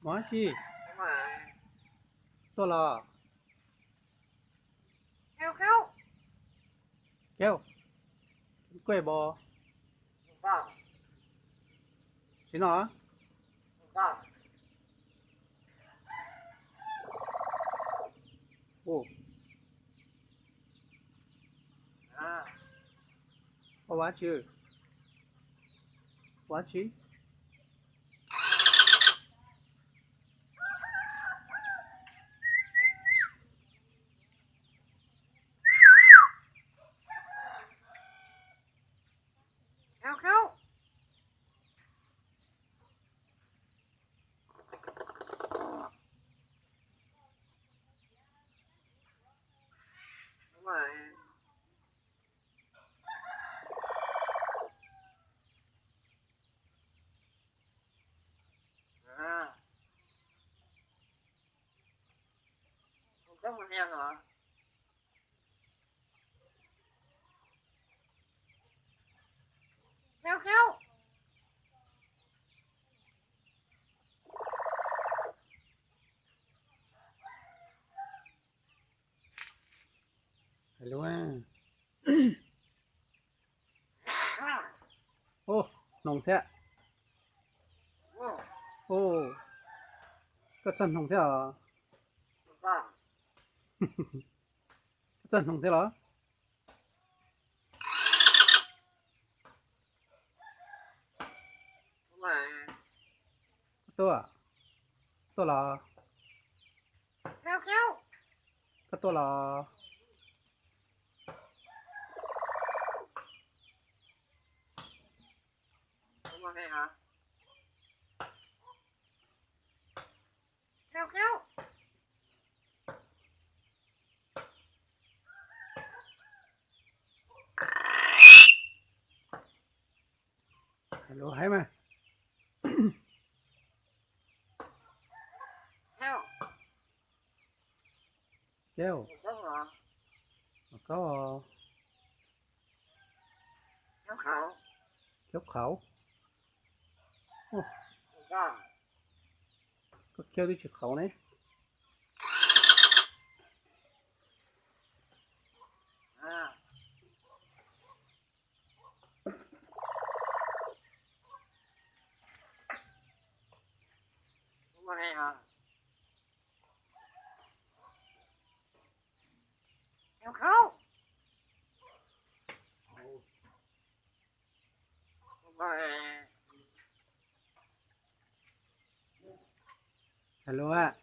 Mus dab tsi? Tuaj los? Keo, kuj pom tsis no. Ua, ua dab tsi? Ua dab tsi? Ua, hnoos thiab. Ua, koj txawj hnoos thiab os. Koj txawj hnoos thiab los? Koj tuaj, tuaj los? Koj tuaj los? Lus heev mas. Keo, koj, keo qhauv. Koj keo twb tsis qhauv ne. Hello a.